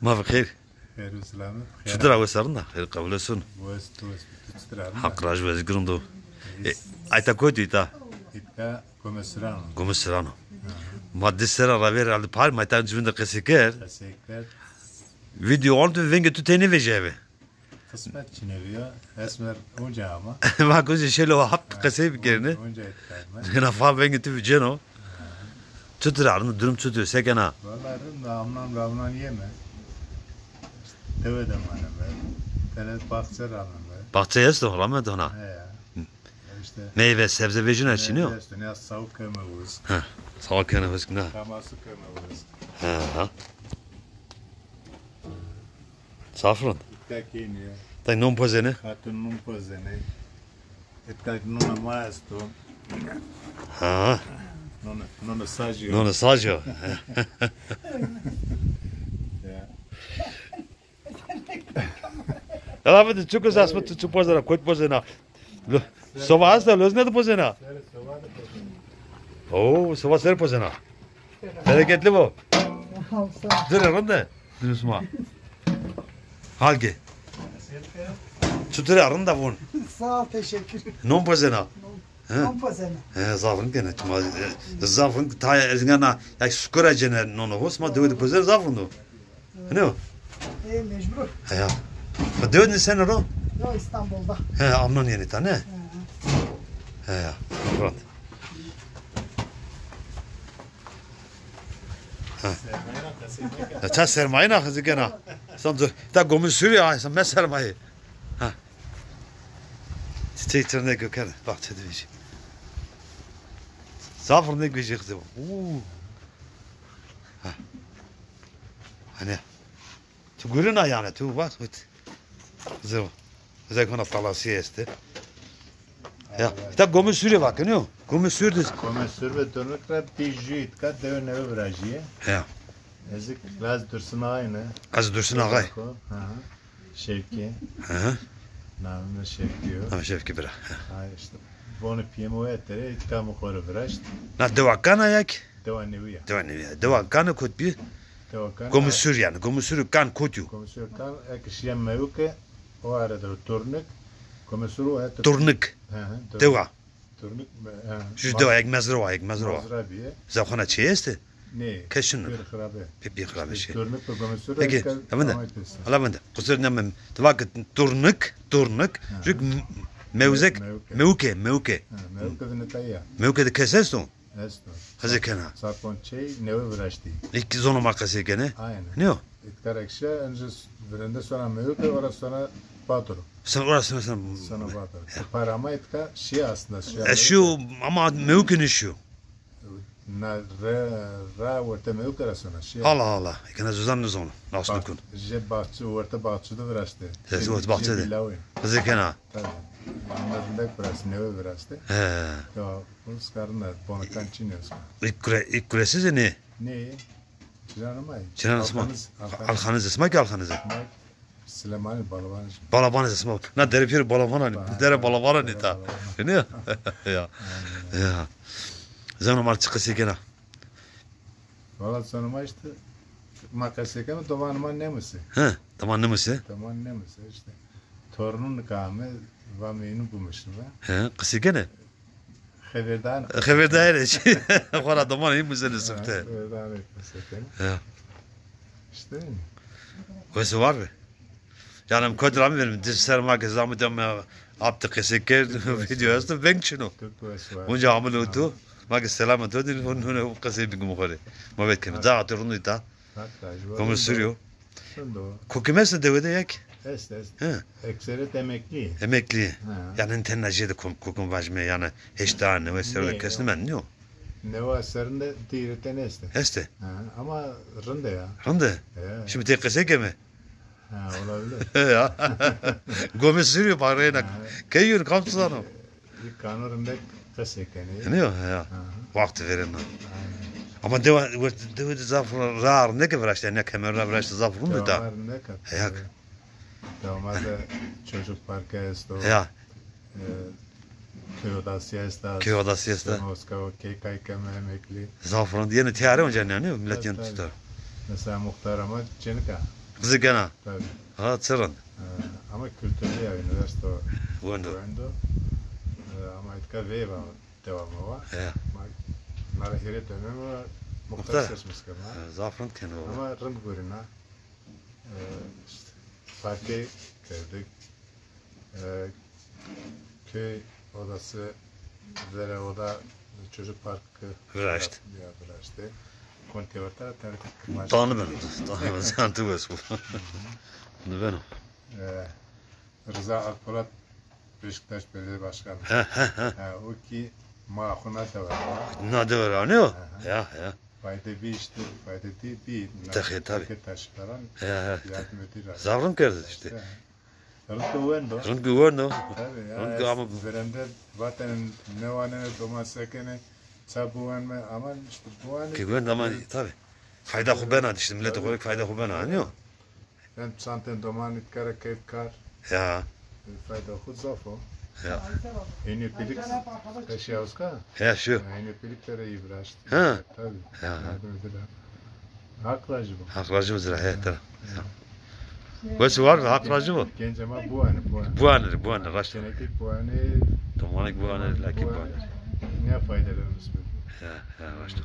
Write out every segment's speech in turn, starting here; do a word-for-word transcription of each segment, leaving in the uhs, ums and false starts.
Ma bi xêr. Xêr û selamet. Çitur a, wes a, rind a? Xêr qebul esun. Wes, wes, tu çitur a, rind a? Haq raj ve, ez giring o. E, ayta kotî ta? Îta Gomesiran o. Gomesiran o. Ha. Ma di serra ra ver aldi par, ma îta civîn de qesey kerd. Qesey kerd. Vîdeo ant, vengê tu tey nêvejîyabi. Qismet çinê bîya. Esmer onca ama. Ma kuzî şêlo hap qesey bikerine. Onca etkarme. Hina fa vengê tu viceno. Çutir a, rind, durum çutir, se kena? Valla rind, amnan ramnan yeme. Dewe de maneme. Tene baxçe rameme. Baxçe esto, rame dona. He ya. Hı. İşte meyve, sebze vejina çinî yo? Meyve esto, ya saw keme uz. Ha, saw keme uz, na. Kamasu keme uz. Ha, ha. Zaf rind. Îta kênî ya. Tay non pozenê? Xatun non pozenê. Îta nona ma esto. Ha. Nona, nona sajî yo. Nona sajî yo. Ya. Ela vidi, çukur asma tu çu pozena, kot pozena. Lo-, soba hasta, lozne de pozena. Oo, soba ser pozena. Bereketli bo. Sağ ol, sağ ol. Dire rinde. Dürüst ma. Halgi. Çutur a, rind a vun? Sağ ol, teşekkür. Non pozena. He? Non pozena. He, zaf rind kena. Ma, e, zaf rind ta ez ngana, ya şukura cene nono hos, ma dewe de pozer zaf rind o. Ne o? E, mecbur. He ya. Ma dewe de sen ro? Yo, İstanbul'da. He, amnon yeni ta ne? He. He ya. Rind. Ha. Ya, ça sermayî na xizî kena. Sen ta Gomesûrî ya, sen me sermayî. Ha. Çiçek çirnek kena, bahçe de vejî. Zaf rindek vejî xizî. Uuu. Ha. Hani. Tu gurina yani, tu bak, bak. Zero. Zekona talası este. Ya, îta Gomesûrî vakenî yo. Gomesûr de. Gomesûr ve Durnuk ra dij jû îtka dewe newe virajîye. Ya. Ez laz Dursun Ağa'yne. Ez Dursun Ağa'y. Hı hı. Şevki. Hı hı. Namı Şevki yo. Ama Şevki bira. Ha, işte. Bonu piyemo etere, îtka mi xo ra viraşt. Na dewa kan a ya ki? Dewa newî ya. Dewa newî ya. Dewa kan a kot bî? Dewa kan a. Gomesûr yani. Gomesûrî kan kot yo? Gomesûr kan, ek şiye mewke, o arada Durnuk. Gomesûr o hete. Durnuk. Hı hı, Durnuk. Dewa. Durnuk, e, jû dewa, ek mezra wa, ek mezra wa. Mezra bîye. Zexona çi este? Nê. Keşin. Pêr xirabe. Pê, pêr xirabe şey. Durnuk ve Gomesûr. Peki, tamam da. Ala ben de. Kusur ne men. Dewa ki Durnuk, Durnuk. Ha. Jû m-, mewzek, mewke, mewke. Ha, mewke de ne taya. Mewke de kes esto? Esto. Xizî kena. Sapon çey newe viraştî. Îlk zono ma qesey kenê. Aynen. Nîyo? Îtka ra kişe, önce virende sonra mewke, ora sonra Badrum. Sen orası mesela. Sonra Badrum. Ya. Para ama îtka şey aslında, şey. E, şu ama mewke ne şu? Na re, ra orta mewke ra sonra şey. Allah Allah. Kena zuzan ne zono. Nasıl kun? Je bahçe, orta bahçe de viraştî. Orta bahçe de. Xizî kena. Tabii. Anladın da burası, newe viraştî. He. Ya, bu skarın da, bonakan çin ya skar. İlk kure, ilk kuresiz ne? Ne? Çiranı may. Çiranı sma. Alxanız, Alxanız. Alxanız sma ki Alxanız. Süleymanî Balabanız. Balabanız sma. Na dere pir Balabanı. Dere Balabanı ne ta. Ne? Ya. Ya. Zeno mar çi qisî kena. Valla sonra ma işte ma qesey keme, domanê ma nêmuse. He, doman nêmuse? Doman nêmuse işte. Torunun kame, va meynu bumuşun va. He, qisî kene? Xeberdan. Xeberdan e. Xora doman nêmuse ne sifte. Xeberdan qisî kene. Ya. İşte. Wes war be. Canım kod ra mi verim. Di ser ma ke zahmet ya, ma apti qesey kerd, video esto, veng çino. Unca amil o tu, ma ke selamet o din, hune qesey bingim xo rê. Muhabbet keme. Daha tu rind îta. Gomesûrî yo. Kokim esta dewe de ya ki? Est, est. He. Ekseret emeklî. Emeklî. Ha. Yani tena jê de kom-, kokim vajme, yani heşta, newe ser de kes nêmend, nîyo? Newe serinde dîre ten este. Este. Ha, ama rinde ya. Rinde? He. Şimdi tek qesey keme. Ha, olabilir. Ya. Gomesûrî yo, pareyna. Ha. Key yun, kam tu zano? Bir kanun rindek qesey kenê. Ne yo, ya. Ha. Waqtî verena. Aynen. Ama dewa, dewa de zaf ra rindek viraştî, ne kemer ra viraştî zaf rind îta. Dewa rindek. Ya. Dewa ma de çocuk parkı esto. Ya. E, Köy odası esta. Köy odası esta. Moskova, key kay keme emeklî. Zaf rind. Yeni tiyare onca ne, ne? Millet yeni tutar. Mesela muhtar ama çenik a. Qizî kena. Tabii. Ha, çi rind. E, ama kültürlü ya, üniversite wendo. Wendo. E, ama itka veyva dewa ma wa. Ya. Ma, ma ra hîrê dönem wa muxtar ses miskema. E, zaf rind kena wa. Ama rind gurina. E, işte, parke geldik. E, köy odası, vere oda, çocuk parkı viraşt. Ya, viraştı. Konti orta, tabii. Tanı ben. Tanı ben. Sen tu wes bu. Ne ben o? E, Rıza Akpolat, Beşiktaş Belediye Başkanı. He, he, he. Ha, o ki ma xo na dewe ra. Na dewe ra, ne o? He, he. Ya, ya. Fayde bir işte, fayde değil, bir. Tabii, tabii. Taşıkların yardım ediyor. Ya, ya. Zaf rind kerdi işte. İşte. Rind ki wendo. Rind ki wendo. Tabii ya, rind ki ama verende vaten ne wanene, doman sekene, ça biwenme, ama işte biwanê. Ki wendo ama tabii. Fayda xo bena, işte millet olarak fayda xo bena, anlıyor? Hem çantên doman itkara keyf kar. Ya. E, fayda xo zaf o. Ya. Eynî pilik, eşya uska? Ya, şu. Eynî pilik tere ibraşt. Ha. Tabii. Ya. Yardım ediler. Hak racı bu. Hak racı bu zira, he, tabii. Ya. Wes war, hak racı bu. Genç ama bu hani, bu hani. Bu hani, bu hani, raşt. Tenekik bu hani. Domanik bu hani, laki bu hani. Ne faydalarımız var? Ya, ya, raşt.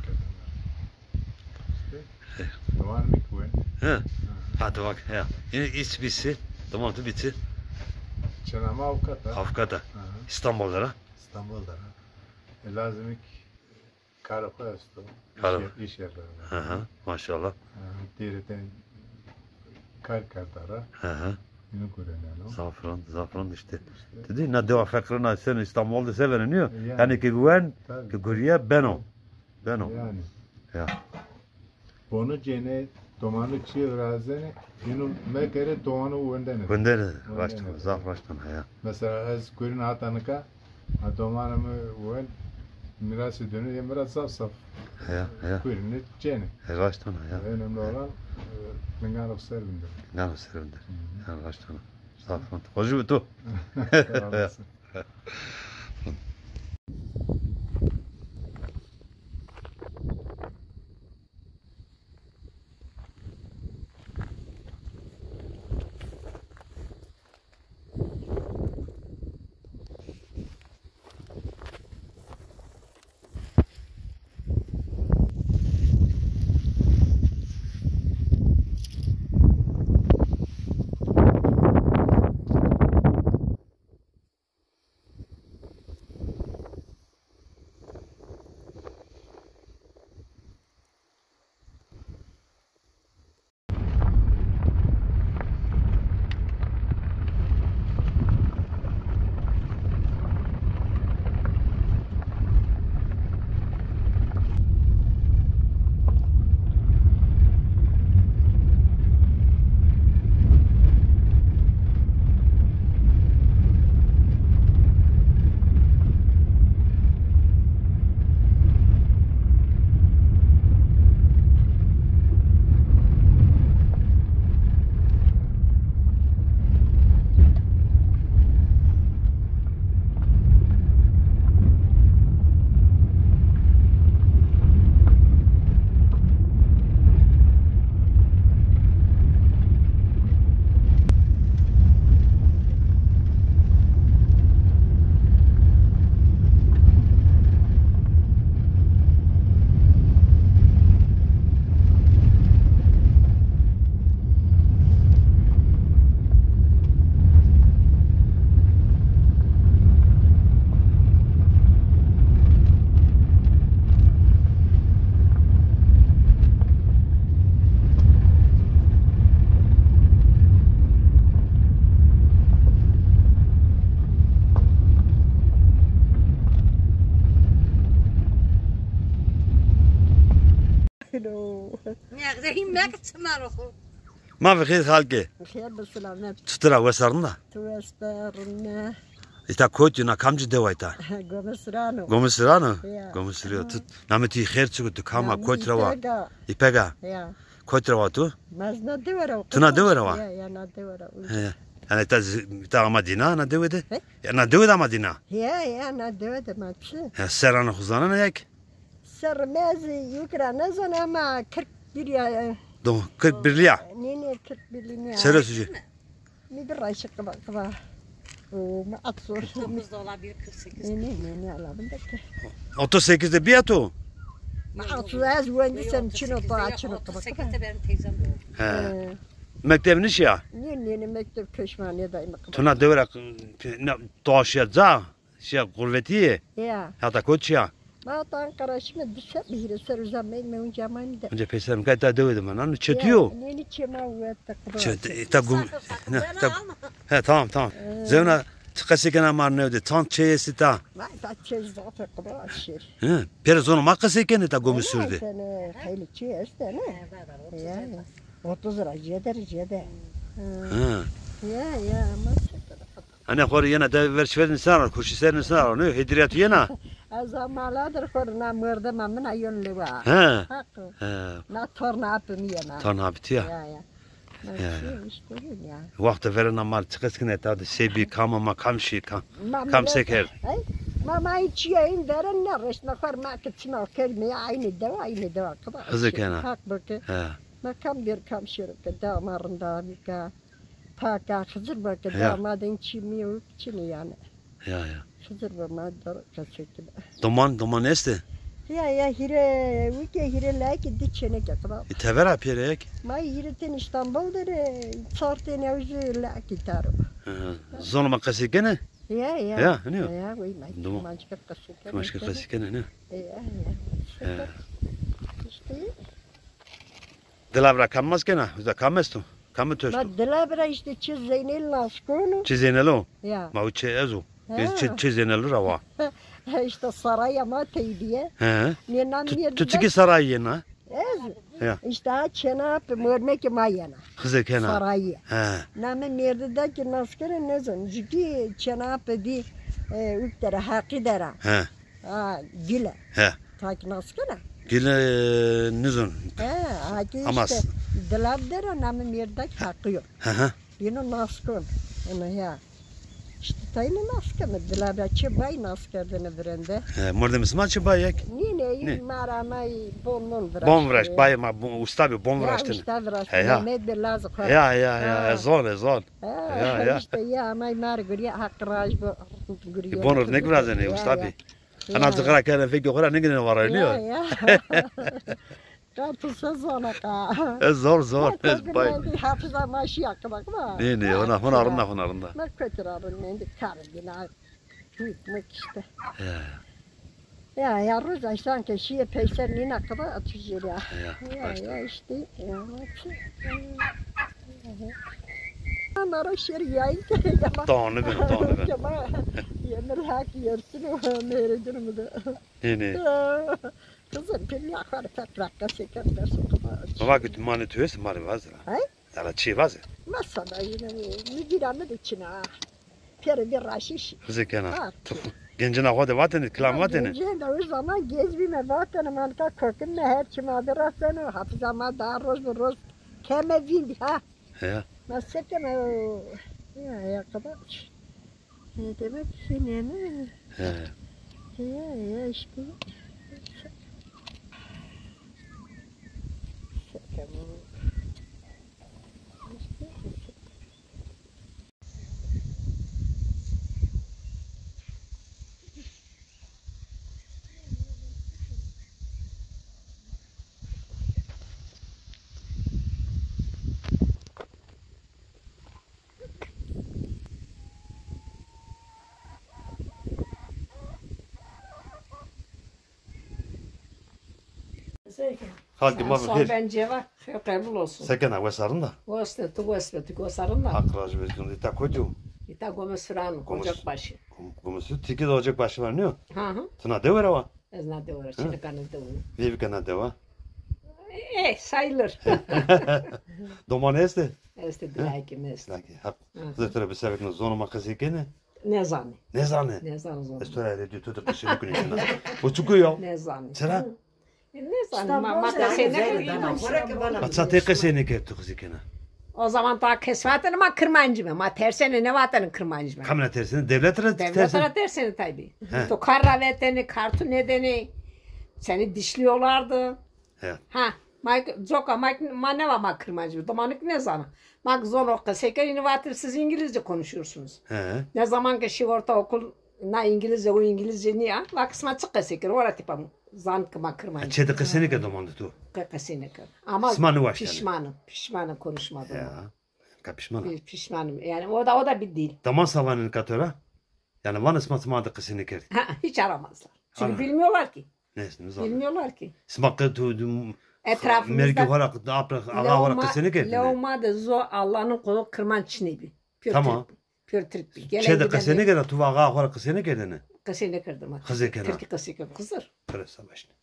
Domanimî ki wen. He. Ha, doman, he. Yine iş bisi. Doman tu biti. Çena ma avukata. Avukata. Hı hı. İstanbul ra. İstanbul ra. E, lazım ki karo xo esto. Karo. İş yer-, iş yerlerinde. Hı hı. Maşallah. Hı hı. Dêreten kar kerdara. Hı hı. Yine gurenen o. Zaf rind, zaf rind işte. İşte. Dedi, na dewa fekrina sen İstanbul de seveneniyor. Yani. Yani ki wen, tabii, ki guriye beno. Beno. Yani. Ya. Bonu cênê, domanu çîyê virazenê, yinu mekerê domanu wendene. Wendene, raşt, zaf raşt ana, ya. Mesela ez gurîn hata nika, ha domanê mi wend, mîrasî dönü, yê mi ra zaf zaf. Ya, ya. Gurînî cênê. E, raşt ana, ya. Önemli olan, e, linganê xo ser vinderê. Linganê xo ser vinderê. Hı hı. Ya, raşt ana. Zaf ana. Xocî bi tu. Sağ olasın. Hello. Nexde hîn meke çimero xo. Ma bi xêr xalkê. Xêr bi selamet. Çitur a, wes a, rind a? Tu wes be, rind a. Îta kotî na, kamcî dewa îta? Gomisirano. Gomisirano? Ya. Gomisirîyo. Tu namê tu yê xêr çik o, tu kam a, kotî ra wa? Îpek a. Îpek a. Ya. Kotî ra wa tu? Ma ez na dewe ra. Tu na dewe ra wa? Ya, ya, na dewe ra. He. Yanî ta zi-, ta ama dîna na dewe de? He? Ya na dewe de ama dîna? Ya, ya, na dewe de ma çi? Ya serranê xo zanena ya kî? Serrê mi ez yuk ra nêzana ama kırk bir ya, e, Do, kırk birli ya. Nê, nê, kırk birli nîya. Sere sucî. Mi bir raşi qıba, qıba. O, mi at zor. Kırk dokuz da olabilir, kırk sekiz. Nê, nê, nê, nê, ala bin de ki. Otuz sekizde biya to? Ma otuz, ez wendî sem çino to, açino qıba, qıba. Otuz sekizde benim teyzem doğdu. He. He. Mekteb nişiya? Nê, nê, nê, mekteb köşmanê dayma qıba. Tuna devra, ne, to aşiya ca? Şiya gurbetî yê? Ya. Hata kot şiya? Ma hata Ankara şîme, di ser bihîre ser uza meyme unca manî de. Unca peyser mi kay ta dewe de ma nano çetî yo. Nênî çê ma wete qura. Çê, ta gum-, ne, ta, he, tamam, tamam. Ee. Zewna, ti qesê kena ma newde, çand çê estî ta? Ma ta çê zaten qura şir. He, pere zono ma qesê kenê ta gumî surde. Xeylî çê este ne? Ya, ya. Otuz lira, jêde, jêde. He. Ya, ya, ama çete. Hani xo rê yena de ver çiver nisan ra, koşî ser nisan ra, ne? Hêdîrîya tu yena? Ez amaladır xo rê na mordema min a yon lewa. He. Haq. He. Na torna apê mi yena. Torna apê tu ya. Ya, ya. Ya, ya. Wexte verena ma çiqas kine ta de sebi kam ma kam şî kam, kam se kerd. Hey? Ma ma çiya in veren ne reşme xor ma ki çima kerd mi aynı dewa, aynı dewa. Xizir kena. Haq bike. He. Ma kam bir kam şirke da ma rinda bika. Paka Xizir bike, damadên çî mi yok çini yani. Ya, ya. Xizir be ma dar qesê kine. Doman, doman estê? Ya, ya, hîre, wike hîre laki di çêneke qira. E, tevera pêrek? Ma hîre tên İstanbul de re, çar tên ew jî laki taro. Hı hı. Zonê ma qesê kene? Ya, ya. Ya, ne? Ya, ya, wey ma. Doman. Ma çike qesê kene. Ma çike qesê kene, ne? Ya, ya. Ya. İşte. Dilab ra kam nas kena? Uza kam esto? Kam tu esto? Ma dilab ra işte çi Zeynel nas kono. Çi Zeynel o? Ya. Ma o çi ez o. Ha. Ez çi, çi Zeynel ra wa. İşte saraya ma teybiye. He. Ne nam. Tu, tu çiki sarayı yena? Ez. Ya. İşte ha çena pe mörmeki ma yena. Xizir kena. Sarayı. He. Name merdi da ki nas kena ne zon. Jüki çena pe di, e, uktere haqi dera. He. Ha, Gile. He. Taki nas kena? Gile, e, nizon. He, aki işte dilab dera name merdak haqi yo. Hı hı. Bino nas kon. Ona ya. İşte tayne nas kena. Dilab ya çi bay nas kerdene virende. He, mordemê sima çi bay ek? Nî, nî, mara may bon non viraşt. Bon viraşt, bay ma bon, usta bi bon viraştene. Ya, usta viraşt. He, ya. Mehmet bi laz xo. Ya, ya, ya, ezon, ezon. Ya, ya. İşte ya, may mar guriye haq raj bu guriye. Bon örnek virazenê, usta bi. Ana cixira kene fekê xo ra nêgêneno vara, nîyo? Ya, ya. Ka tu se zana ka. Ez zor, zor, ez bay. Hafıza ma şiya kıma kıma. Nê, nê, hona, hona rinda, hona rinda. Ma kotira rin, mendî kar bina. Gitmek işte. Ya. Ya, ya, roza sanki şiye peyser nîna kıma atı jêrî ya. Ya, ya, işte. Ya, Mara şer yayın. Tanı ben, tanı ben. Yemir hak yersin o meyre durumu da. Ne, ne? Kızım, bir yakar pek rakka şeker dersin kuma. Baba, git mani tüyesi mari vazra. Hay? Dara çi vaze? Masada yine mi, mi bir anı da çina. Pere bir raşiş. Xizir kena. Ha. Gencina xo de vatene, kilam vatene. Gencina de o zaman gezbîme vatene, man ka kokim me her çima de rasteno, hafıza ma daha roz bi roz keme vîndî ha. Ya. Ma se keme o, ya, ya kadar. Ne demek ki ne mi? He. Ya, ya işte. Se keme o. Xalkê ma bi xêr. Bence va, xêr qebul olsun. Se kena, wes a rinda? Wes de, tu wes be, tu wes a rinda? Haq razî be, îta kotî yo? Îta Gomez Firan, Ocakbaşı. Gomez, tîke de Ocakbaşı var, ne yo? Hı hı. Ti na dewe ra wa? Ez na dewe ra, Çêlikane dewe. Vêvike na dewa? E, sayılır. Domanê estê? Estê, dilakê mi estê. Dilakê, haq. Hı hı. Xizir to ra bi sebekno, zonê ma qesey kenê? Nêzanê. Nêzanê? Nêzanê zonê. Ez to ra redîyo to de qesey nêkunê şina. O çik o ya? Nêzanê. Çira? E, nêzanê, ma, ma qesey nêkerd. Ma ça tey qesey nêkerd tu xizî kena? O zaman ta kes vatene ma kirmancî me. Ma tersenê nêvatene kirmancî me. Kamîna tersenê? Dewlete ra tersenê? Dewlete ra tersenê tabi. He. To kar ra vetenê, kartû nêdenê. Seni dişliyorlardı. He. Ha. Ma coka ma, ma ne va ma Kırmancı, domanik ne zana. Ma zono qesey keno, ini vatir siz İngilizce konuşuyorsunuz. He. Ne zaman ki şey ortaokul, na İngilizce, o İngilizce niye? Va kısma çık qesey keno, ora tipa zan ki ma Kırmancı. Çe de qesey nêkerd doman de tu? Qe-, qesey nêkerd. Ama sima niwaştene. Pişmanım, pişmanım konuşmadım. Ya. Ka pişman a? Pi-, pişmanım. Yani o da, o da bir dil. Doman sa vanê nika to ra? Yani vanê sima sima de qesey nêkerdî. Ha, hiç aramazlar. Çünkü bilmiyorlar ki. Neyse, ne zaman? Bilmiyorlar ki. Sima qe tu, tu etrafımızda mergî xo ra, apre, axa xo ra qesey nêkerdî? Lewma de zo Allah'ın kulu Kırman çinê bi. Tamam. Pür Türk bi. Çe de qesey nêkerdî, tu va axa xo ra qesey nêkerdêne? Qesey nêkerdim. Xizê kena. Türkî qesey keno, Xizir. Pire savaş ne.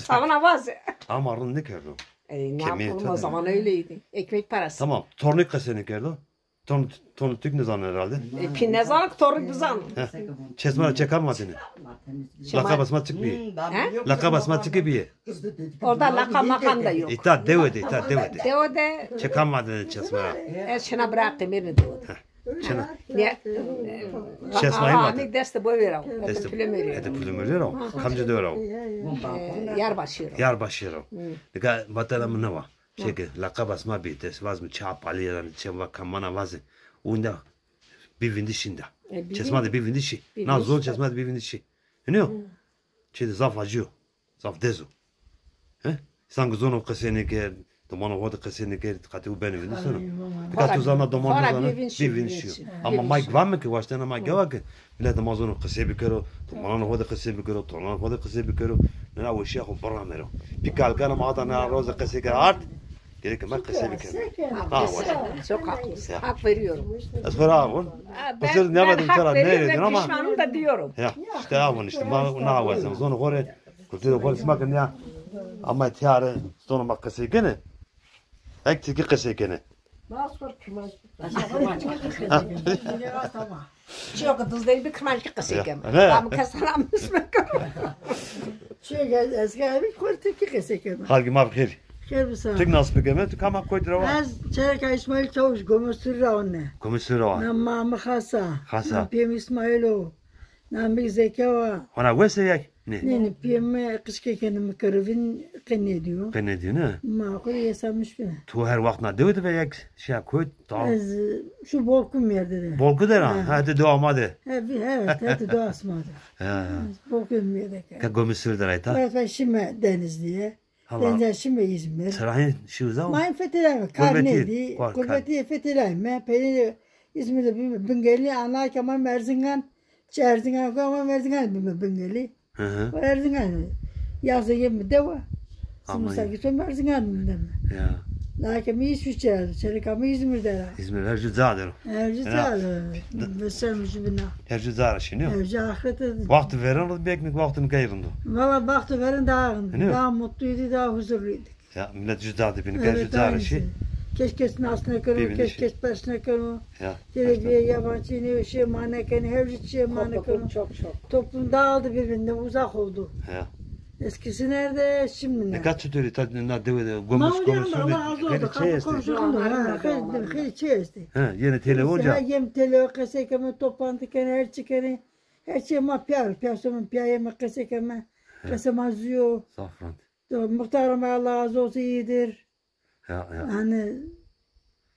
Savuna vaze. Ama rind nêkerdo. E, ne yapalım, o zaman öyleydi. Ekmek parası. Tamam. Tornik qesey nêkerdo? Ton, ton Türk nêzano herhalde. E, pî nêzano ki tornik bizano. He. Çesma ra çe kam vatêne? Laqab sima çik bîye? He? Laqab sima çik bîye? Orada laqab maqam da yok. Îta dewe de, îta dewe de. Dewe de. Çe kam vatêne çesma ra? E, şina bırak, qimêrne dewe de. He. Çina. Çesmayî ma de. Amî dest bo vêra. Dest pulê mê rê. Ete pulê mê rê ro. Kamci de ro? E, Yarbaşî ro. Yarbaşî ro. Nika vatena mi newa. Çeke laqaba sima bî, dest vaz mi çi apalî ya, çi va kamana vaze. Unda bî vindî şinda. Çesma de bî vindî şî. Na zon çesma de bî vindî şî. Hiniyo? Çi de zaf acî yo. Zaf dez o. He? Sanki zono qesey nêkerd, domanê xo de qesey nêkerd, qatî u benê vindî seno. Nika tu zana doman nêzana, bî vindî şîyo. Ama ma gvame ke, waştena ma gewa ke, milet ma zono qesey bikero, domananê xo de qesey bikero, tornanê xo de qesey bikero. Nina weşîya xo biramero. Pî kalkana ma ada na roze qesey kerd ard, gereke ma qesey bikero. Ha, waşt. Çok haklısın. Hak veriyorum. Ez xo ra avon. Ha, ben, ben hak veriyorum ve pişmanım da diyorum. Ya, işte avon işte. Ma na wazem. Zono xo rê Kulturê xo rê sima ke nîya ama tîya rê zono ma qesey kenê. Hek tirkî qesey kenê. Çiyo ke dizdeyî bi kirmanckî qesey keme. Tamam, kesan amîs mekero. Çiyo ke ez ke evî xo rê tirkî qesey keme. Halkî ma bi xêr. Xêr bisan. Tik nas bikeme, tu kama koy ra wa? Ez Çereka İsmail Çavuş, Gomesur ra one. Gomesur ra wa. Na ma mi Xasa. Xasa. Pîyê mi İsmail o. Na mi Zeke wa. Hona wes ê yek? Nê. Nê, nê, pîyê mi qijkekêne mi kero vîn, qe nêdîyo. Qe nêdîyo, ne? Ma xo rê yesamiş bîne. Tu her wext na dewe de ve yek şiya koy, ta? Ez şu Bolku merde de. Bolku de ra? Ha. Ha, hetê dewa ma de. Ha, vi-, evet, hetê dewa sima de. Ha. Ez Bolku merde ke. Ke Gomesur de ra îta? Evet, ben şime Denizli'ye. Denizli'ye şime İzmir. Çira hên şî uza? Ma hên fetelay me, kar nêdî. Gurbetî fetelay me. Peynî de İzmir'de bîme Bingölî, ana ke ma Erzingan. Çi Erzingan, ama Erzingan bîme Bingölî. Hı hı. O Erzingan. Yazı yeme dewa. Ama sima ki to Erzingan bîme. Ya. Lakin mi İsviçre, Çereka mi İzmir de ra. İzmir, her cü ca der o. Her cü ca der. Mesela mi jü bina. Her cü ca ra şinî yo. Her cü ahirete. Wextî verên rind bî, wextî nika rind o. Valla wextî verên daha rind. Daha mutluyduk, daha huzurluyduk. Ya, milet jü ca de bîne, ke jü ca ra şî. Kes kes nas nêkeno, kes kes pers nêkeno. Ya. Gelip bir yabancı ne şey ma nêkenê, her şey ma nêkeno. Toplum çok, çok. Toplum dağıldı birbirinden, uzak oldu. Ya. Eskisi nerede, şimdi ne? Nika çitur îta, na dewe de Gomes, Gomes de. Allah razı olsun. Xeylê çê estê. Xeylê çê estê. Ha, yenê televîzyon. Ha, yenê televîzyon, qesey keme, toplantı kenê, her çi kenê. Her çi ma pîya, pîya somê, pîya yeme, qesey keme. Qesê ma zî yo. Zaf rind. Muhtarım, Allah razı olsun, iyidir. Ya, ya. Yani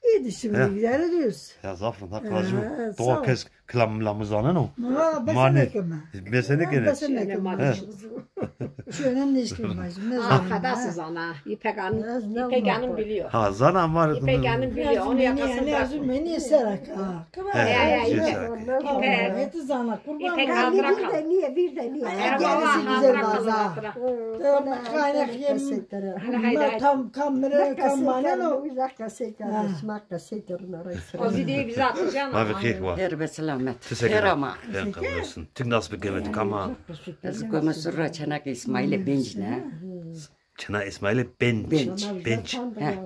iyidir şimdi, idare ediyoruz. Ya, zaf rind, Hak razı olsun. Doğa kes kilam milamî zaneno. Ma bese nêkeme. Bese nêkenê. Bese nêkeme. Şu önemli iş bilmez. Arkadaş zana. İpek Hanım, İpek Hanım biliyor. Ha, zana ama. İpek Hanım biliyor. Onu yakasında. Meni, meni eserek ha. He, he, he, İpek. Eti zana, kurban. İpek Hanım. Bir de niye, bir de niye? Kendisi güzel vaza. Kaynak yem. Tam kamera, tam maneno. Güzel qesey keno, sima qesey keno. O videoyu bize atacağım. Ma bi xêr wa. Her be selamet. Her ama. Her kabul olsun. Tik nas bikeme, tik ama. Ez Gomesur ra çêna ke İsmailê Benc ne. Çêna İsmailê Benc. Benc. Benc. He.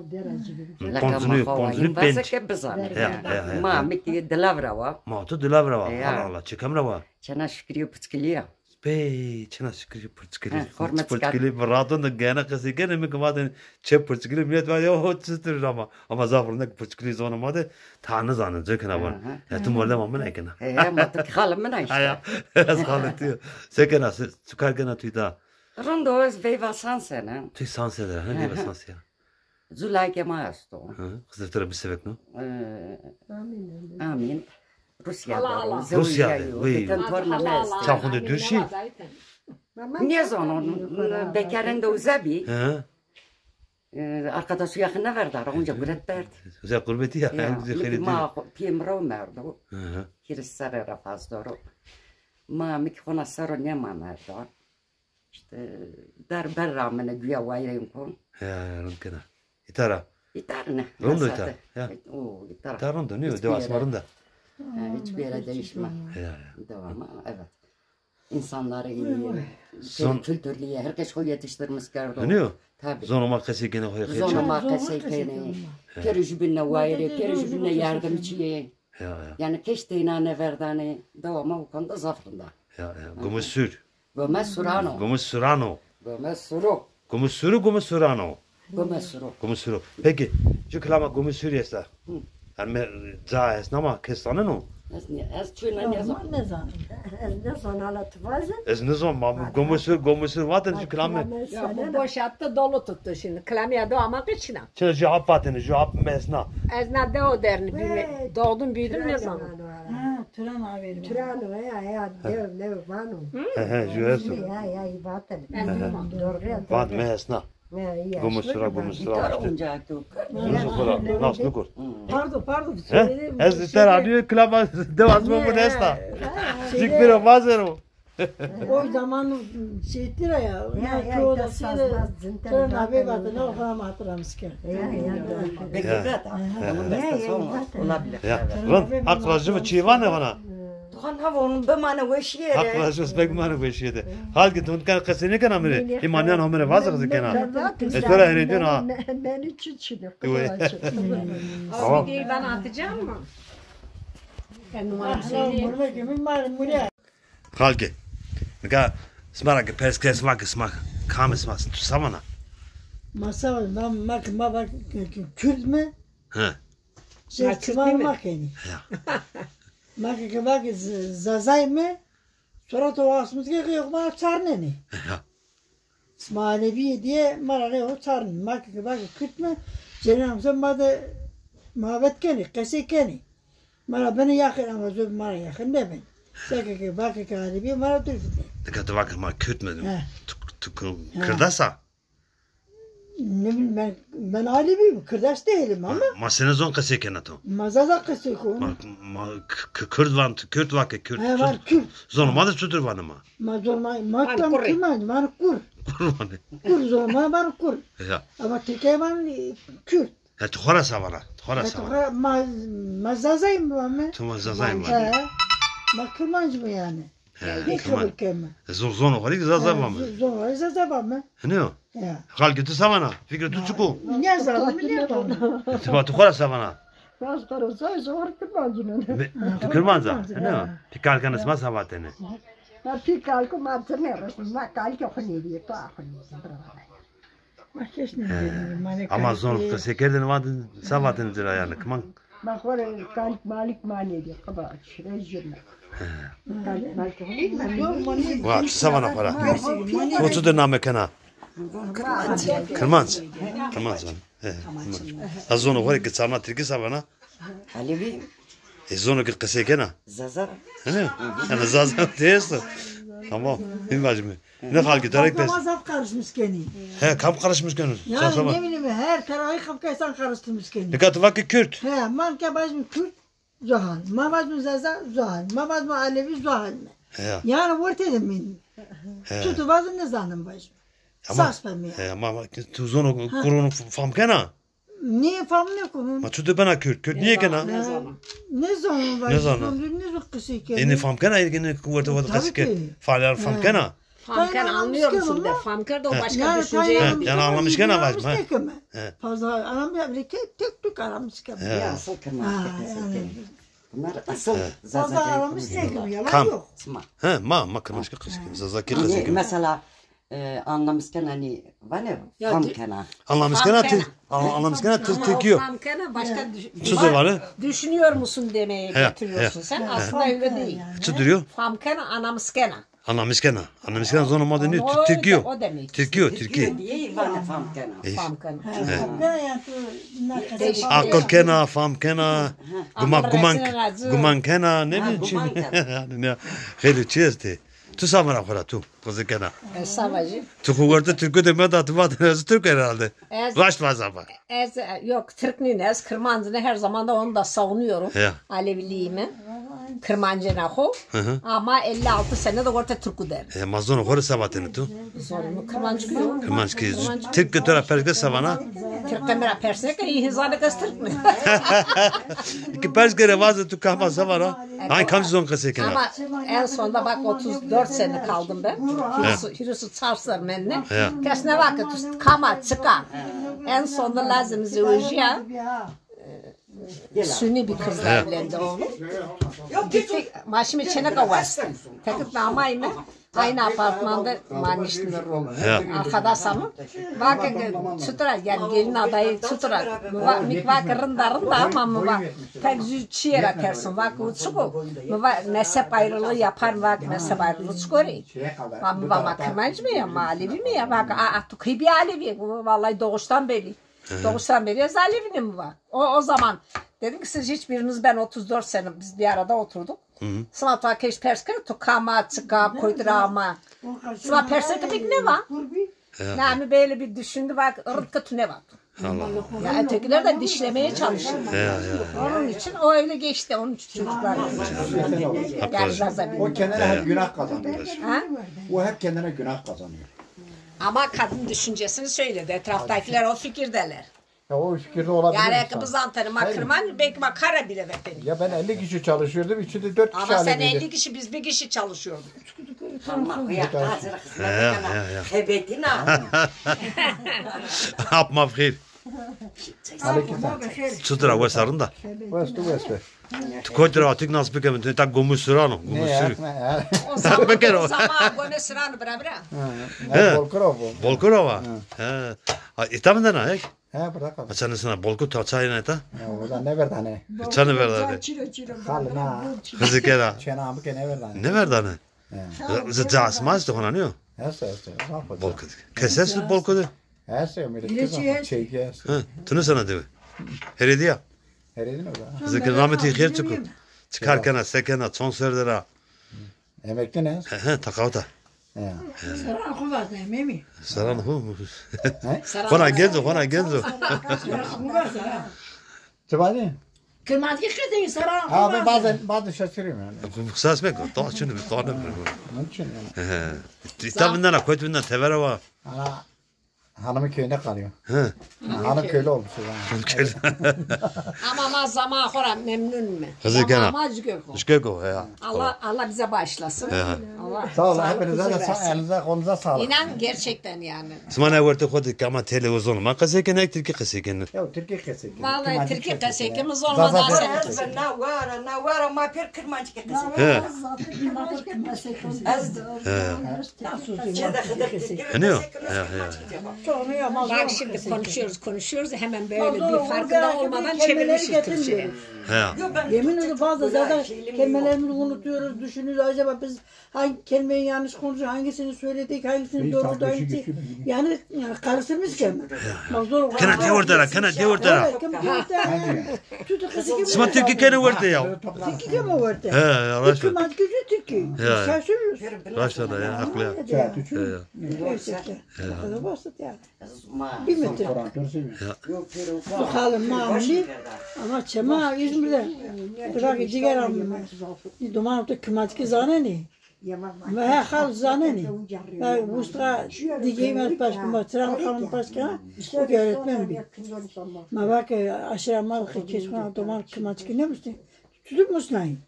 Laka ma xo wa hîn vaze ke bizanê. Ya, ya, ya. Ma mi ki Dilav ra wa. Ma tu Dilav ra wa. Ya. Allah Allah, çi kam ra wa? Çêna Şukrî Purçkilî ya. Pey, çêna Şukrî Purçkilî. He, Hormet Purçkilî, bi radon de gene qesey kenê, mi ki vatên çê Purçkilî, milet va, yo, ho, çitur ama. Ama zaf rind ke Purçkilî zonê ma de, ta nêzanên, cêkena van. Ya, tu mordema min ay kena. He, ma tu ki xalê min ay işte. Ya, ez xalê tu yo. Se kena, se, tu kar kena tu îta. Rind o, ez veyva sansene. Ti sanse de, ha, veyva sanse ya. Zu layikê ma esto. Hı, Xizir ti ra bisevekno. Ee, Amin. Amin. Rusya de ro, Rusya de, zewîyayo, vey. Deten torna mi estê. Çaxunde dürşî. Nêzano, bekerên de uza bî. Hı. Ee, arkadaşu yaxin nêverdara, onca guret berd. Uza qurbetî ya, ya, uza xeyrî ma dî. Piyê mi ro merdo. Hı hı. Hîris serre ra fazla ro. Ma mi ki xona ser o nêma merdo. İşte der ber ramene güya wayirên kon. Ya, rind kena. Îta ra. Îta ra ne? Rind o îta. Ya. O, îta ra. Îta rind o, nîyo, dewa esma rind a. Ha, hiçbir yere değişme. Ya, ya. Devamı, evet. İnsanları iyi, kültürlü, herkes o yetiştirmiş kerdo. Nîyo? Tabii. Zonê ma qesey kenê, xo yê qesey. Zonê ma qesey kenê. Pêro jübîne wayirê, pêro jübîne yardımcı yê. Ya, ya. Yani keş teyna nêverdanê, dewa ma o konuda zaf rind a. Ya, ya. Gumê sûr. Gumê sûr ano. Gumê sûr ano. Gumê sûr o. Gumê sûr o, gumê sûr ano. Gumê sûr o. Gumê sûr o. Peki, ju kilama gumê sûr esta. Hı. Yani me, ca esna ma kes zaneno? Ez ne, ez çuyna nêzan. Nêzan. Ez nêzan, hala tu vaze. Ez nêzan, ma gumê sûr, gumê sûr vaten ju kilame. Ya, bu boşalttı, dolu tuttu şimdi. Kilame ya da ama qeçina. Çi, ju hap vatene, ju hap mi esna. Ez na dewo der bîme. Doğdum, büyüdüm, nêzan. Ha, Turan averî. Turan o, ya, ya, dew, dew, vano. He, he, ju esto. Ya, ya, vaten. Doğru ya. Vat mi esna. Gumê sûr a, gumê sûr a. Nasıl kura? Nasıl kur? Pardon, pardon. He? Ez ter anîyo kilama dewa esma bu nesta. Cik bira vazero. O zaman şeytira ya. Ya, ya, çoğu da sazmaz, zinten. Sonra nabe batı, ne o kadar hatırlamış ki. Ya, ya. Belki bırak. Onun da son olabilir. Ya. Rind, haq rajı mı çiğ var ne bana? Tuhan ha onun bimane weşiye de. Haq rajı mı bimane weşiye de. Halkî tu kan qesê nêkena mi rê. Hîmanîyan ho mi rê vaze qesê kena. Ez to ra herêdîyon ha. Ben için çiğ. Tamam. Videoyu bana atacak mı? Ben numaramı söyleyeyim. Xalkê. Nika sima ra ke pers kes, va ke sima kam ê, sima tu sa vana? Ma sa vana, ma, ma ke, ma va ke, ke, ke Kürd me. He. Şey, ma Kürd sima me. Ma kenî. Ya. Ma ke, ke va ke Z-, Zazay me. Sonra to asmut ke, ke yok ma çarnenî. Ya. Sima Alevî yê diye ma ra rê ho çarnenî. Ma ke, ke va ke Kürd me. Cenab-ı ma de muhabbet kenî, qesey kenî. Ma ra beno yaxin ama zor ma ra yaxin nêben. Seke ke vake ke Alevî ma ra dûr vînê. Nika tu vake ma Kürd me. He. Tu, tu Kü-, he. Kirdas a? Ne bileyim ben, ben Alevîyim, Kirdas değilim ama. Ma, ma sene zon qesey kena to? Ma Zaza qesey kon. Ma, ma k-, k-, Kürd van, tu Kürd vake Kürd. He, van Kürd. Zon ma de çutur vanê ma? Ma zon ma, ma tam Kürmanc, van Kur. Kur vanê. Kur zon ma van Kur. Ya. Ama Tirkî van, e, Kürd. He, tu xo ra sa vana? Tu xo ra sa vana? Ma, ma Zazayîm vame. Tu ma Zazayîm vame. He. Ma Kirmanc me yanî. He, Kirmanc. Zon, zonê xo rê kî Zaza vame. Zonê xo rê Zaza vame. Hene yo? He. Xalkê tu sa vana? Fikrê tu çik o? Nêzana, mi nêvana. Tu va tu xo ra sa vana? Ez xo ra sa, ez xo rê Kirmanc nena. Tu Kirmanc a? Hene yo? Pî kalkê sima sa vatene? Ma pî kalko ma ti nêresnî. Ma kalkê xo nêdîye, to a xo nêdîye. Ama zonê qesey kerdene, vatene, sa vatene ci ra yanî, kiman? Ma xo rê kalik malik ma nêdî, qiba, çire jû ne. Kalik malik xo nêdî. Va, ti sa vana para? Xo çutir name kena? Kirmanc. Kirmanc. He, Kirmanc. Ez zonê xo rê ke çarna, Tirkî sa vana? Alevî. E, zonê ke qesey kena? Zaza. Hene? Yanî Zaza de esto. Tamam. Hîn vajîme. Ne xalkî tarek pes. Ama zaf karışmış kenî. He, kam karışmış kenî? Yani ne bileyim, her tarafı kafka insan karıştırmış kenî. Nika tu vake Kürt. He, ma ke vajîme Kürt, Zuhal. Ma vajîme Zaza, Zuhal. Ma vajîme Alevî, Zuhal me. He. Yani ortê de mîn. He. Tu tu vajîme nêzanim vajîme. Ama, sas be mi. He, ama, ama tu zonê kurûn f-, fam kena? Nê fam nêkon? Ma çutir bena Kürt? Kürt nîyêkena? Nêzana. Nêzana. Nêzana. Nêzana. Nêzana qisey kenî. Ênê fam kena, ênê werte werte qisey ke. Fam kena, anlıyor musun de? Fam kena o başka düşünce. Yanî anlamış kena vajîme. Fazla anlamış, tek tek anlamış kena. Ya, asıl kena. Bunlar asıl Zaza. Fazla anlamış kena, yalan yok. He, ma, ma kena başka qisey. Zaza kî qisey. Mesela E, anlamîskena nî, vanê, fam kena. Anlamîskena ti, an-, anlamîskena ti, tirkî yo. Fam kena başka düş-, çi zor var? Düşünüyor musun demeye getiriyorsun sen. Aslında öyle değil. Çi duriyor? Fam kena, anlamîskena. Anlamış kena. Anlamış kena zonê ma de nîyo. Tirkî yo. Tirkî yo, tirkî. Diye vanê fam kena. Fam kena. Aqil kena, fam kena. Guman, guman, guman kena. Ne bileyim çi. Xeylê çi estê. Tu same ra xo ra tu. Qizê kena. Ez same jî. Tu xo werte tirkû de meda, tu vatêne ez tirk herhalde. Ez, raşt vaza va. Ez, e, yok, Türk nîne, ez Kırmancı ne, her zaman da onu da savunuyorum. Ya. Aleviliyimi. Kırmancı ne xo. Hı hı. Ama elli altı sene de orta Türkü derim. E, ma zonê xo rê se vatêne tu? Zonê mi Kırmancı ki. Kırmancı ki. Tirk ke tu ra pers ke se vana? Tirk ke mi ra pers ke, î hîn zanê ke ez Tirk mi? Ki pers ke rê vaze tu kam a se vana? Hangi, kamcî zon qesey kena? Ama en sonunda bak, otuz dört sene kaldım ben. Hîris û, hîris û çar ser mende. Ya. Kes nêva ke tu kam a, çik a. En sonunda lazim zewejîya. Sünni bir kızla evlendi oğlum. Gitti, ma şîme Çêneka west. Fekit namay mi aynı apartmanda ma niştîme ro. Ya. Arkadaşa mi? Va ke çutir a, yani gelin adayı çutir a. Mi va, mi va ke rind a, rind a ama mi va pek zû çiyê ra tersim. Va ke o çik o? Mi va mezhep ayrılığı yapar mı? Va ke mezhep ayrılığı çik o rê? Va mi va ma Kırmancı mı ya, ma Alevi mi ya? Va ke a, a, tu key bî Alevi? Vallahi doğuştan belli. Doğuştan belli ez Alevi nîme, mi va. O, o zaman dedim ki siz hiçbiriniz, ben otuz dört sene biz bir arada oturduk. Hı hı. Sima tu a ke ez pers kerd, tu kam a, çik a, kotî ra ama. Sima pers kerd, pek nêva. Ya. Nami böyle bir düşündü, bak, rind ke tu nêva tu. Allah Allah. Ya, ötekiler de dişlemeye çalışıyor. Ya, ya, ya. Onun için o öyle geçti, onun için çocuklar. Yani Zaza bilmiyor. O kendine hep günah kazanıyor. Ha? O hep kendine günah kazanıyor. Ama kadın düşüncesini söyledi. Etraftakiler o fikirdeler. Ya o fikirde olabilir. Yani ki bizantene ma Kırman, belki ma kara bile veteni. Ya ben elli kişi çalışıyordum, içinde dört kişi Alevi'ydi. Ama sen elli kişi, biz bir kişi çalışıyorduk. Tamam, ya hazır hizmet. Ya, ya, ya. Xebetina. Hap maf xeyr. Aleyküm selam. Çutir a, wes a, rind a? Wes tu, wes be. Tu kotî ra, tik nas bike mi, tu ta gomû sirano, gomû sirî. Tak bikero. Zaman gomû sirano bira bira. He. Bolkura bu. Bolkura va. He. Ha, îta vindena, ek? He, burada kaldı. Açanı sana bolku ta çayına ta. Ya, orada ne verdane? Çanı verdane. Xal na. Xizikera. Çena amike ne verdane? Ne verdane? He. Zı casmaz de hona niyo? Heste, heste. Bolku. Keses bolku de. Heste, millet kızım. Çeyke heste. He, tunu sana de. Herediya. Heredin o da. Zikir rahmeti xêr çiku. Çıkar kena, sekena, çon serdera. Emekli ne? He, he, takavta. He. Seran xo vazne, Memî. Seran xo. He? Xona genco, xona genco. Seran xo vazne. Ti vadî? Kırmancı kızı seran xo vazne. Ha, ben bazen, bazen şaşırıyorum yani. Xusas bek, daha şimdi bir tane mi? Onun için yani. He. Tabi bundan, koyt bundan tevere var. Ana. Hanımın köyünde kalıyor. He. Hanım köylü olmuş o zaman. Hanım köylü. Ama ma zaman xora memnun mu? Hızır gene. Ama jüke ko. Jüke ko, ya. Allah, Allah bize bağışlasın. Ya. Allah. Sağ olun, hepinize de sağ, elinize, kolunuza sağlık. İnan gerçekten yani. Sima ne werte xo de ki ama televizyon ma qesey kene, Tirkî qesey kene. Ya Tirkî qesey kene. Vallahi Tirkî qesey kene, zor ma da. Ez na wara, na wara ma pêr Kırmancı qesey kene. He. Ez. He. He, ne o? He, he. Bak şimdi konuşuyoruz, konuşuyoruz, hemen böyle bir farkında olmadan çevirmişiz Türkçe'ye. He. Yemin ederim bazı zaten kelimelerimizi unutuyoruz, düşünüyoruz. Acaba biz hangi kelimeyi yanlış konuşuyoruz, hangisini söyledik, hangisini doğru, hangisi, yani, yani karıştırmış kelime. Bak zor. Kena de werte ra, kena de werte ra. Evet, kena de werte ra. Sima Tirkî kene werte ya. Tirkî keme werte. He, ya, raşt. Tirkî, Tirkî. Ya. Şaşırıyoruz. Raşt da ya, haklı ya. Ya, ya. Gerçekten. Ya. O kadar basit yani. Bilmedim. Ya. Bu halim ma amli, ama çema İzmir'de. Bırak diğer amli. Duman otu kımaçki zaneni. Ve her hal zaneni. Ve usta diyeyim, ben başkama, tren kalın başka, o ki öğretmen bir. Ma bak, aşırı mal kesme, duman kımaçki ne musun? Tutup musun?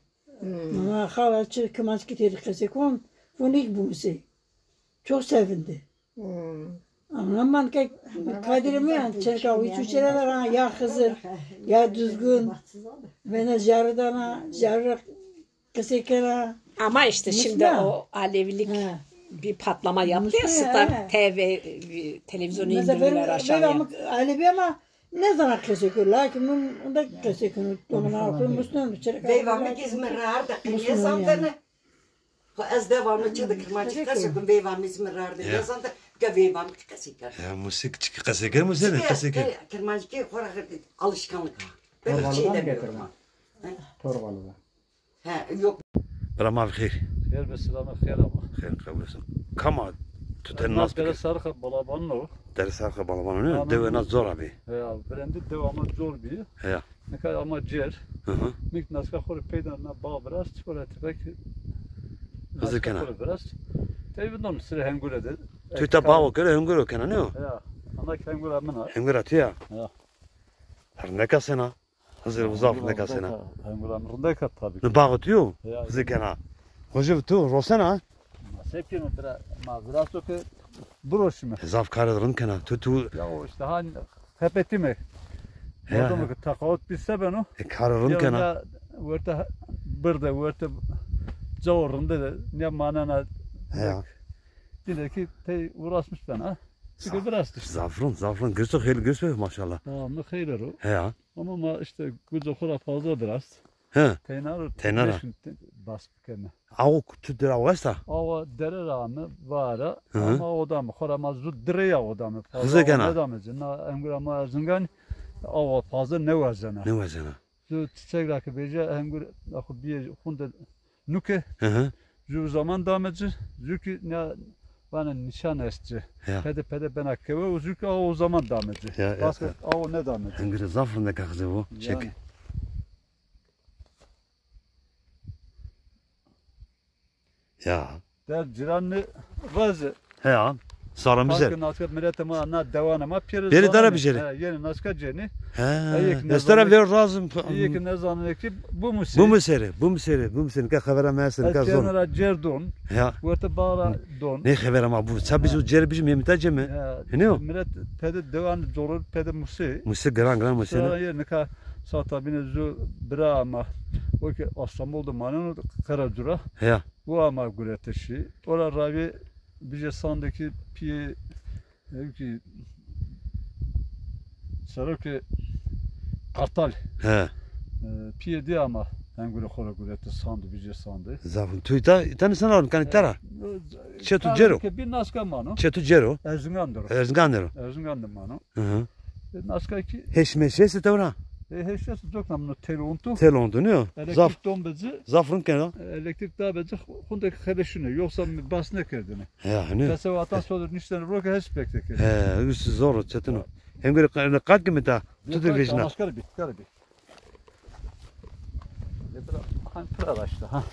Ma xala çi kimanckî têrî qesey kon, vûn îk bûmisê. Çok sevindi. Ama man ke kadirê mi yan, çerka wî çû çêre de ra ya Xizir, ya Duzgun, vêne jarî dana, jarî qesey kena. Ama işte şimdi o Alevilik bir patlama yaptı ya, Star T V, televizyonun indirimler aşağıya. Alevi ama nêzana qesey keno, lakin mi onda qesey keno, domana xo musnan, çereka. Veyva mi giz mi rar de qîye zandene. Xo ez dewa mi çi de kirmanckî qesê kim, veyva mi zî mi rarde. Ya. Yazan de ke veyva mi çi qesê kerd. Ya, musik çi qesê kerd, musik qesê kerd. Kirmanckî xo ra alışkanlık ha. Böyle bir şey demiyorum ha. Torbalı'da. He, yok. Bira ma bi xêr. Xêr be, silamê xêr ama. Xêr qebul olsun. Kama tu te nas bike. Dere Sarxa Balabanino. Dere Sarxa Balabanino, ne? Dewe na zor abi. Ya, birendi dewa ma zor bi. Ya. Nika ama cer. Hı hı. Mik naska xo rê peyda na bağ biraz, xo rê tepek. Hızır kena. Biraz. Tey vindon sire hengure de. Tu ta bağ o kere hengure kena, ne o? Ya. Ama hengura mina. Hengura tu ya. Ya. Her ne kasena? Hızir bu zaf nekasena. Hengura mi rindek a tabii ki. Ne bağı tu yo? Ya. Hızir kena. Hoca tu rosena? Ma se keno bira, ma virasto ke biroşime. E, zaf karê rind kena. Tu, tu. Ya o işte han hepetime. Ya, ya. Mordom ke taqawut bi se beno. E, karê rind kena. Ya werte birde, werte cawo rinde de ne manena. Ya. Dile ki tey uğraşmış ben ha. Çünkü biraz işte. Zaf rind, zaf rind. Girso xeyli girso maşallah. Tamam, ne xeyli ro. He ya. Ama ma işte guco xo ra fazla biraz. He. Teyna ro. Teyna ra. Bas bikeme. Awo tu dira westa? Awa dere ra mi vara. Hı hı. Ama oda mi xo ra ma zu dire ya oda mi. Fazla hızır kena. Ne dame ci. Na engura ma Erzingan awa fazla ne wazena. Ne wazena. Zu çiçek ra ki beja engur axu biye xunde nuke. Hı hı. Zu zaman dame ci. Zu ki ne bana nişan est ci. Ya. Pede pede bena kewe, zu ki o zaman dame ci. Ya, ya, ya. Basket awo ne dame ci. Engure zaf rindek a xizê bu. Çek. Yani. Ya. Der ciran ni vaze. He ya. Sarımız er. Naske miletê ma na dewanê ma pêre. Beri dara bijeri. He, yeni naska ceni. He. Estera ver razım. İyi ki ne zanene ki bu mu seri. Bu mu seri, bu mu seri, bu mu seri. Ka xevera mesin, ka zon. Estera cerdon. Ya. Werte bara don. Ne xevera ma bu? Sa bizi ceri bizi memita cemi. Ne o? Milet pede dewan zorur pede musi. Musi gran gran musi. Sonra yeni ka sata bine zu bira ama. O ki İstanbul'da manen o kara dura. Ya. Bu ama guretişi. Ora ravi bize sandaki piye Ev ki serokê Kartal. He. E, piyê dî ama hengure xo ra gurete sandi, vîcê sandi. Zafin. Tu îta, îta nîsan ron, kanî tera? E, çê tu cero? Ke bir naska mano. Çê tu cero? Erzingan dero. Erzingan dero. Erzingan de mano. Hı hı. E, naska ki. Heş meş ese tewra? E, heş ese, dokna mino tel ontu. Tel ontu, ne o? Elektrik don beci. Zaf rind kena. E, elektrik da beci, xunde xeleşine. Yoksa bas ne kerdine. Ya, ne? Kese vatan sodur nişten ro ke hes pek de kerdine. He, üst zor, çetin o. Hengure qat gibi ta. Tutur vejna. Asker bit, kar bit. E, bira, han pira da işte, ha.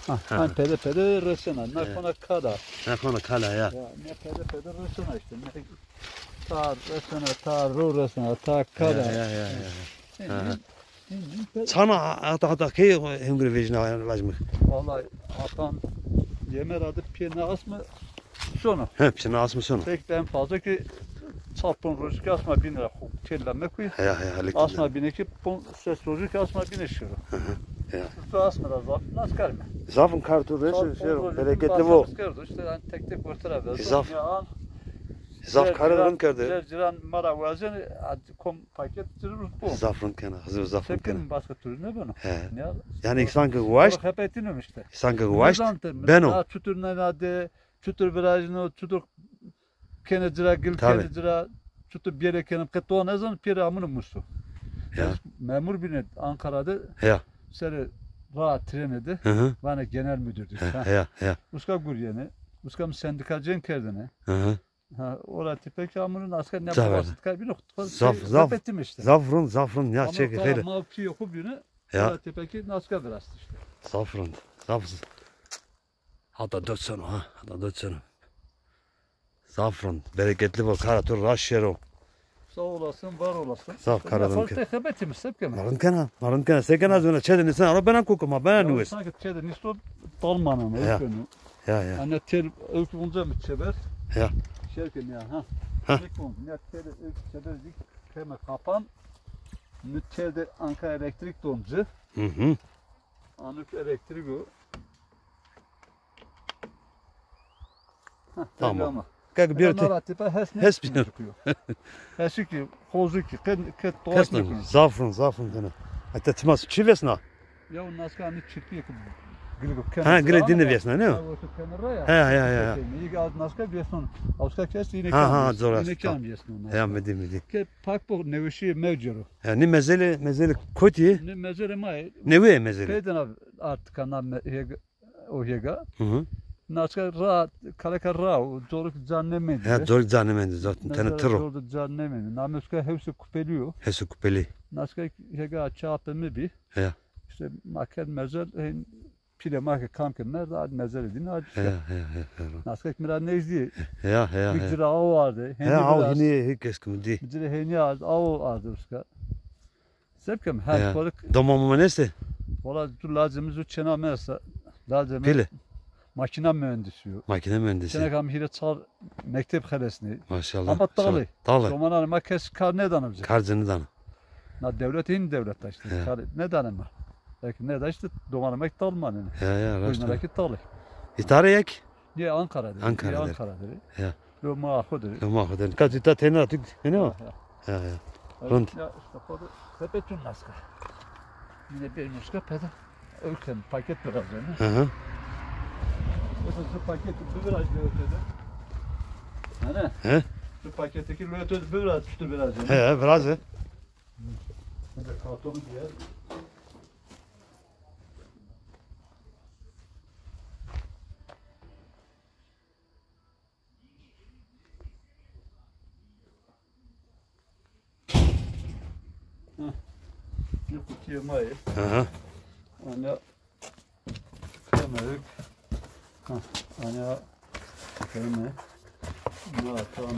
Ha, han pede pede resena. Na kona kada. Na kona kala, ya. Ya, ne pede pede resena işte. Ne ta resena, ta ro resena, ta kada. Ya, ya, ya, ya. Çana hata hata key hengure vejna lajmik. Vallahi atan yeme ra de piyê na asme sono. He, piyê na asme sono. Pek de en fazla ki çar pon rojî ki asma bîne ra xo têlla mekuy. He, he, halek. Asma bîne ki pon ses rojî ki asma bîne şiro. Hı hı. Ya. Tu asme ra zaf nas karme. Zafin kar tu reşo şiro, bereketli vo. Kerdo işte, yani tek tek ortara ver. Zaf. Zaf karê rind kerde. Cer ciran ma ra wazen, kom paket cirur bu. Zaf rind kena, Xizir zaf rind kena. Sekin başka türlü ne beno? He. Yani insan ki waşt. Hep etiniyorum işte. İnsan ki waşt beno. Çutur ne de, çutur virajino, çutur kene cira, gil kene cira, çutur bir yere kene, qet doğa ne zaman piyere amını musu. Ya. Memur bine Ankara'da. Ya. Seri rahat treni de. Hı hı. Bana genel müdürdü. He, ha. He, he. Uska guryene, uska mı sendikacen kerdine. Hı hı. Ha, ora tipe ki amurun asker ne babası tıkar bir nokta. Zaf, zaf. Zaf rind, zaf rind ya, çek xeyli. Ama ki yoku birine. Ya. Ora tipe ki naska biraz işte. Zaf rind, zaf. Hatta dört sene ha, hatta dört sene. Zaf rind, bereketli bo, kara tu raşt şero. Sağ olasın, var olasın. Zaf kara rind kena. Te xebetî mi, se bikeme? Ma rind kena, ma rind kena. Se kena zona, çede nîsan, aro bena koko, ma bena nûwes. Sanki çede nîsto dalmana mı? Ya. Ya, ya. Anne tel, öykü bunca mı çeber? Ya. Şerkin ya, ha. Ha. Ne konu, ne tel, öykü çeber dik, keme kapan. Ne tel de anka elektrik doncu. Hı hı. Anlık elektrik o. Tamam. Kek bir te. Hes bir. Hes ki, hozu ki, ket, ket doğru. Zaf rind, zaf rind kena. Hatta timas çi vesna? Ya o naska hani çirpiye ki Gilê ko kenê Ha, gilê dîne vêsna, ne? Ha, o to kenê ra ya. Ha, ha, ha, ha. Î az naska vêsnon. Awska kes îne Ha, ha, zor est. Îne kam vêsnon. Ya, mi dî, mi dî. Ke pak bo newişî mewcero. Ya, nî mezelê, mezelê kotî? Nî mezelê ma. Newê mezelê. Peyde na artık ana me-, hêg-, o hêga. Hı hı. Naska ra, kaleka ra, o zoruk can nêmendî. Ya, zoruk can nêmendî zaten. Tene tiro. Zoruk can nêmendî. Namuska hewsê kupelî yo. Hewsê kupelî. Naska hêga çapê mi bî. Ya. Îşte ma kerd mezel, hên pîrê ma ke kam ke merd, ad mezelê dîn ad. He, he, he, he. Naskek mi ra nêzdî. He, he, he. Bir cira aw arde. He, aw hînî hî kes kim dî. Bir cira hênî arde, aw arde uska. Sebkem her kolik. Doma mama neste? Valla tu lazımız o çena mesta. Lazım. Pile. Makina mühendisi yo. Makine mühendisi. Çena kam hîre çar mektep xelesnî. Maşallah. Ama tali. Tali. Domanan ma kes kar nêdana bize. Kar nêdana. Na dewlet, hîn dewlet da îşte. Ya. Kar nêdana ma. Belki ne da îşte domanan ma tali manene. Ya, ya, raşt. Domanan ma tali. Îtare yek? Ye Ankara de. Ankara de. Ankara de. Ya. Lo ma xo de. Lo ma xo de. Ka tu ta tena tu, ne o? Ya, ya. Ya, ya. Rind. Ya îşte xo de. Sepetun naska. Yine bir nuska peda. Öken paket biraz yani. Hı hı. Mesela şu paketi bir viraj bir ötede. Hani? He? Şu paketteki lötö bir viraj tuttu biraz yani. He, biraz he. Bir de kartonu bir yer. Heh. Yê qutîyê ma yê. Aha. Anya kemerik. Ha, anya keme. Na tam.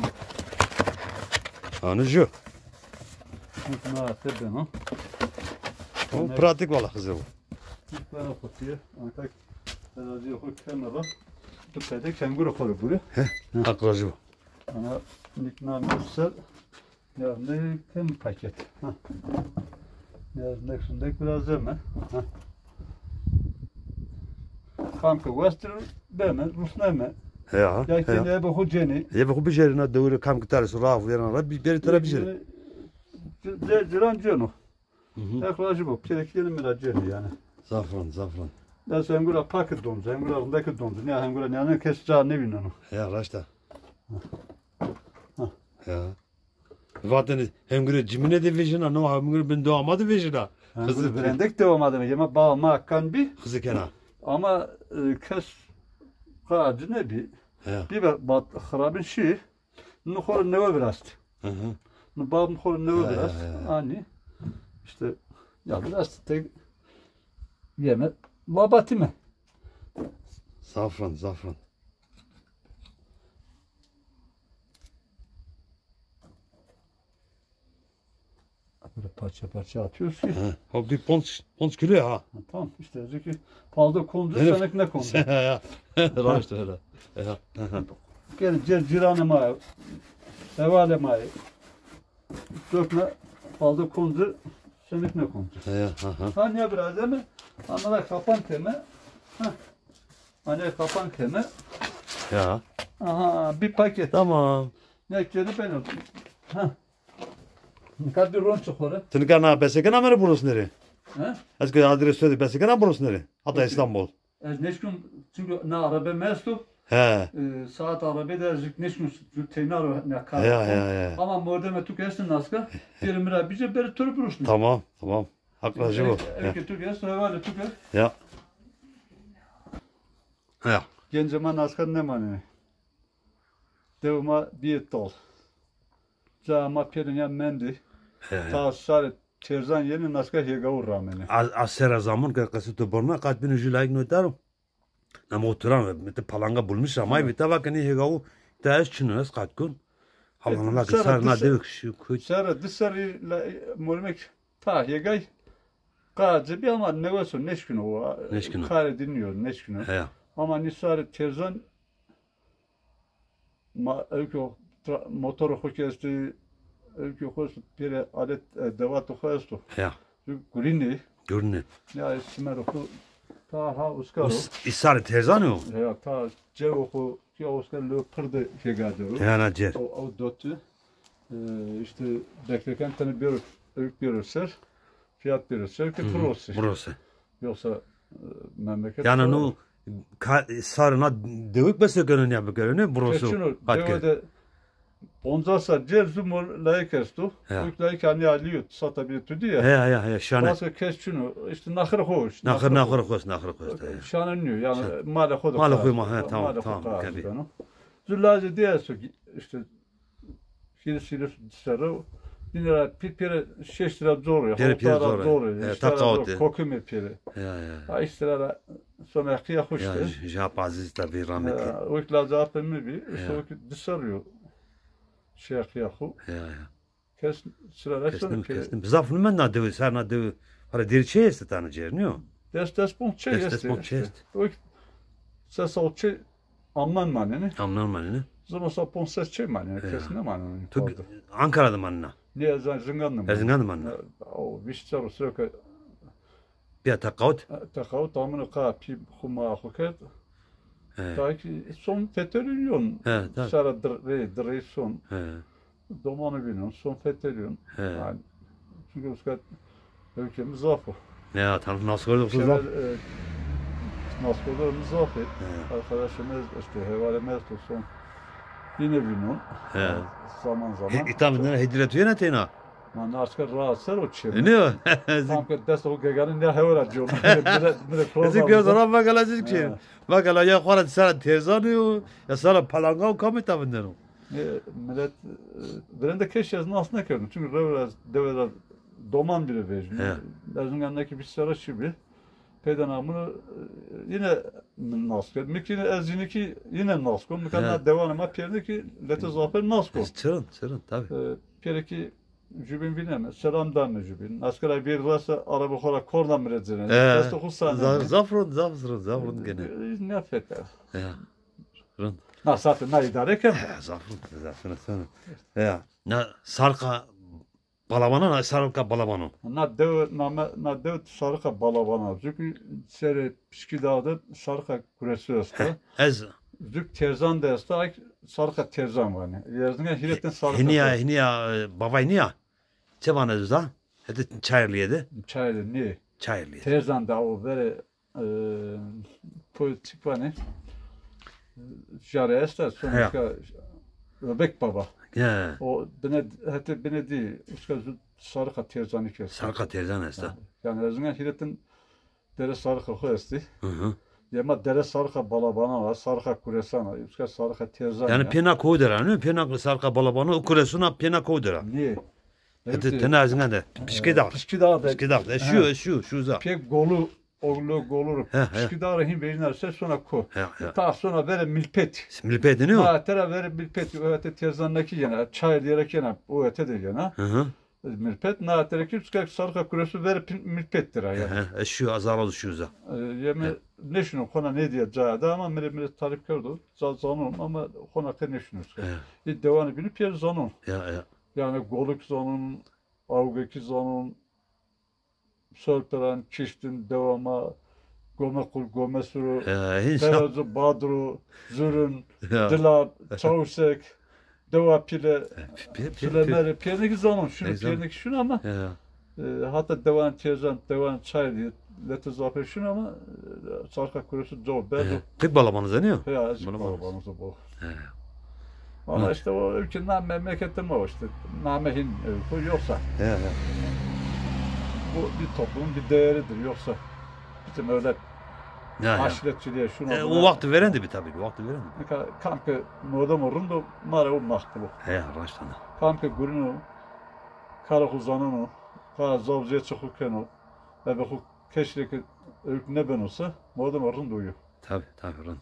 Anı ju. Na te beno. O pratik valla xizir bu. Beno qutîye. Anka terazîyê xo keme ra. Tu pede kengure xo re bure. He. Aqrajı bu. Ana nikna ser. Ya ne kem paket. Ha. Ya ne şundek biraz deme. Ha. Kam ke westir beme, rusneme. Ya, ya ki ne be xo ceni. Ye be xo bicerina dewre kam ke tare su raf veren ra bir beri tara bicer. Ce ciran ceno. Hı hı. Tek rajı bu. Pire ki mi ra ceni yani. Zafran, zafran. Ya sen gura pakı don, sen gura rındaki don. Ne sen gura ne kes ca ne bilmem. Ya raşta. Ha. Ya. Vatene hengure cimine de vejina, no hengure bin do ama de vejina. Hengure virendek de ama de yema ba ma kan bi. Xizir kena. Ama e, kes qacı ne bi. Ya. Bir bat xirabin şi. Nu xor newe virast. Hı hı. Nu bab xor newe virast. Ya, ya, ya. Ani işte ya virast tek yeme labati mi? Zafran, zafran. Böyle parça parça atıyoruz ki. Ha, o bir ponç, ponç kilo ha. Ha, tamam işte, ki palda kondu, senek ne kondu. Ya, raşt öyle. Ya. Gel cir ciranı ma, hevale ma. Dökme, palda kondu, senek ne kondu. Ya, ha, ha. Ha ne biraz değil mi? Ama da kapan teme. Ha. Hani kapan keme. Ya. Aha, bir paket. Tamam. Ne kedi ben oldum. Ha. Nika bir ron çıkore. Ti nika na besekena mere burosneri. Ha? Ez ke adres söyle besekena burosneri. Hatta İstanbul. Ez neşkun çünkü na arabe mesto. He. E, saat arabe de ez neşkun teyna ro ne kar. Ya, ya, ya. Ama mordeme tu kesin naska. Bir mira bize beri tur burosneri. Tamam, tamam. Hak razı ol. Erke tu kes, hevale tu kes. Ya. Ya. Gencê ma naska nêmanenê. Dew ma bîyê tol. Ca ma pêrin ya mendî. He, he. Ta sarê têrzan yenê naska hêgawû ramenê. A, a sera zamun ke qesê to birna, qat bînû jû layik notaro. Ama oturan, mi te palanga bulmuş ama, evet, vita va ke nê hêgawû ta ez çin o, ez qat kun. Halana la ke sar na dew kişî kut. Serre di serrî la, molimek ta hêgay. Qacê bî ama newes o, nêşkîno. Nêşkîno. Karê dînî yo, nêşkîno. Heya. Ama nî sarê têrzan ma ewkî tra-, motorê xo ke estî, ewkî xo estî, pêrê alet, e, devatê xo esto. Heya. Gurînê. Gurînê. Ya, simerê xo ta ha uska ro. Us-, îsarê têrzan o? Heya, ta cewê xo ya uska lo pir de hêga de ro. Heya, na cêr. O, o dotî. E, işte bekleken tene bêro, ewk bêro ser, fiyat bêro ser ki pir o se. Pir o se. Yoksa Memleket. Yani no ka-, sarina dewik beso gönü ne bigönü, burası. Keçino, hat dewe ke. De poncas serr cêr zu mor layik esto. Ya. Uk layik hani alîyo, sata bir tu diye. Ya, ya, ya, şane. Başka kes çino, işte naxir hoş. Naxir, naxir hoş, naxir hoş. Şane niyo, yani male xo da. Male xo ma, ha, tamam, tamam. Zu lacê diye esto, işte Hîris hîris serre. Dîne ra pî pêre şeş lira zor ya. Pêre pîre zor ya. Zor ya. He, ta qawt ya. Kokime pêre. Ya, ya. Ha, işte ra sona qiya xo işte. Ya, Jap Aziz tabi rahmetli. Ha, o ki laca apê mi bi. İşte o ki di serr yo. Şey qiya xo. Ya, ya. Kes sıra resmen. Kestim, kestim. Zaf nime na dewi, ser na dewi. Para deri çe este tane cer, niyo? Des, des pon çe este. Des, des pon çe este. O ki sesa o çe Amnan maneni. Amnan maneni. Zama sa pon ses çe maneni, kes ne maneni. Tu Ankara'da manena? Ne, ez Erzingan'da manena. Erzingan'da manena. O vîst serr o süre ke. Ya teqawut? Teqawut amino qa pî xu ma xu kerd. He. Ta ki son fetelîyon. He, ta. Sara dir-, rê, dirê son. He. Domanı bilmiyorum, son fetelîyon. He. Yani, çünkü uskat ülkemiz zaf o. Ya, tam nasıl oldu zaf. E, nasıl oldu zaf. He. Arkadaşımız işte, hevalimiz son. Yine bilmiyorum. He. Zaman zaman. He, tam ne hediret üyene tena. Ma naska rahat ser o çemi. Ne o? Tam ki dest o geganı ne hevra diyorum. Mire, mire. Ezi göz ona bak alacak şey. Bak ala ya xora sara terzanı o. Ya sara palanga o kamı tabinden o. E, millet, e, virende keşî ez nas nêkerdim. Çünkü rew ra, dewe ra doman bîre vejîno. He. Erzingan neke vîst serre çi bî. Peyda namunu, e, yine nas kerd. Mi kî yine ez yine kî yine nas kon. Mi kî na dewanê ma pêrine kî lete zafer nas kon. Çirin, çirin, tabi. E, pêre kî jubîn vîneme, selam dame jubîn. Askera bir varsa araba xora korna mi re cêrene. He. Destê xo sanene. Zaf, zaf rind, zaf rind, zaf rind gene. E, ne feter. Ya. Rind. Na saate na îdare keno. He, zaf rind, zaf rind, zaf rind. Ya, na sarqa balabana, na sarqa balabano. Na dew, name, na dew sarqa balabana. Çünkü serê Pişkî Dağı de sarqa kuresi esta. He, ez. Zük Terzan de esta, ay sarqa Terzan vani. Yerzine hiretin sarqa. Hiniya, hiniya, e, bavay niya. Çe vana uza? Hete Çayırlı'ya de. Çayırlı, ne? Çayırlı'ya. Terzan de o vere e, politik vani, jare esta, sonuçta Öbek Baba. Ya. O bine, hete bine di, uska zu sarıka terzani kes. Sarıka terzan esta. Yani, yani Erzingan hiretin dere sarıka xo esti. Hı hı. Yema dere sarıka balabana var, sarıka kuresana, uska sarıka terzan. Yani ya. Pêna ko dera, ne? Pêna sarıka balabana, o kuresuna pêna ko dera. Niye? Hete tena Erzingan de. Pişkî Dağı. Pişkî Dağı de. Pişkî Dağı de. Şu, şu, şu za. Pê golu Oglu golur. He, he. Pişkî Dağı ra hîn vejîna ser sona ko. He, he. Ta sona vere Milpet. Milpet ne o? Ha, tera vere Milpet. O ete terzan naki yena. Çayır diyerek yena. O ete de yena. Hı hı. Milpet, na tere ki, sarıka kuresu vere Milpet tira yani. He, he. E, şu azar oldu şu uza. E, yeme neşino kona ne diye caya da ama mire, mire tarif kerdo. Za-, zanon ama kona ke neşino. He. E, dewanı binip yer zanon. Ya, ya. Yani goluk zanon, avgeki zanon, Sorperan, Kiştin, Dewama, Gomequl, Gomesuru, Perazu, Badru, Zurun, Dilab, Çawsek, Dewa Pîle, Sulemeri, pêrnekî zanon, şunu pêrnekî şunu ama e, hatta dewan Têzan, dewan Çaylı, lete zafer şunu ama e, sarka kuresu co, berdo. Qik balabanı zeniyor? Ya, ez balabanı bo. He. Ama işte o ülke na-, memlekette mi o işte? Name hin, e, bu yoksa. He, he. Bu bir toplumun bir değeridir. Yoksa bizim öyle aşiretçiliğe şuna buna. O vakti veren de bir tabii ki. Vakti veren de bir. Ka-, kam ke modemo rindo, mare o mahkulu. He, raştana. Kam ke gurino, kara xu zanono, kara zavzıya çıkı keno, ebe xu keşreki ülk ne benosa, modemo rindo yo. Tabii, tabii, rind.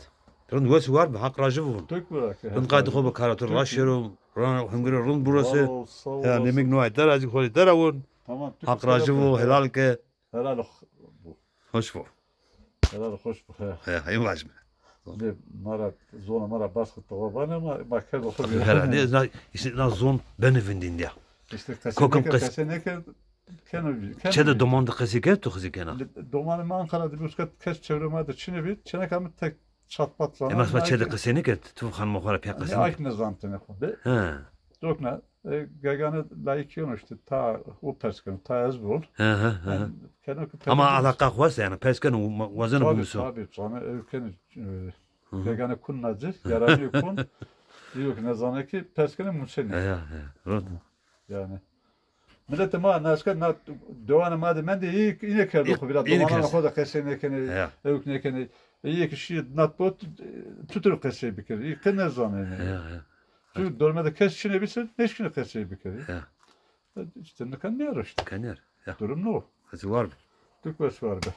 Rind wes war bi, Haq raji bivun. Tok bira ke. Rind qaytê xo bi, kara to raşt şero, ra hungurê rind burası. Sağ ol, sağ ol. Ya, nemik no ay dera, ez xo dera won. Tamam, Haq raji bivun, helal ke. Helal bu. Hoş bu. Helal hoş bu, he. He, he, vajme. De mara, zona mara baskı tava bana ama ma kerdo xo bir. Herhalde, işte, na zon beni vindin ya. İşte kese neke, keno, keno. Çe de doman de qesî kerd, tu qesî kena? Domanê ma Ankara de bi, uskat kes çewre ma de çine bi, çeneka mi tek çatpat zana. Ema sima çe de qesî nêkerd, tu xanima xo ra pîya qesî nêkerd? Ayk nêzantêne xo de. He. Dokna, e, gegane layik yeno işte, ta o pers keno, ta ez bon. Hı hı hı. Hı. Keno ki. Ama alaqa xwest yani, pers keno, wazeno. Tabii, bumuso. Tabii, sana evkeni, e, gegane kun naci, yaranı kun, yok ne zane ki, pers keno museni. Ya, ya, ya. Yani. Milletê ma naska na dewanê ma de mendê, î îne kerdo xo vîra, domananê xo de qesey nêkenê, ewk nêkenê. Îyê ki şîyê nat bot, tutir qesey bikerê. Î qe nêzanenê. Ya, ya. Çünkü dorme de kes çinê bî se nêşkinê qesey bikerê. Ya. İşte nika nêro işte. Nika nêro. Ya. Durum no. Hadi var mı? Türk wes var be.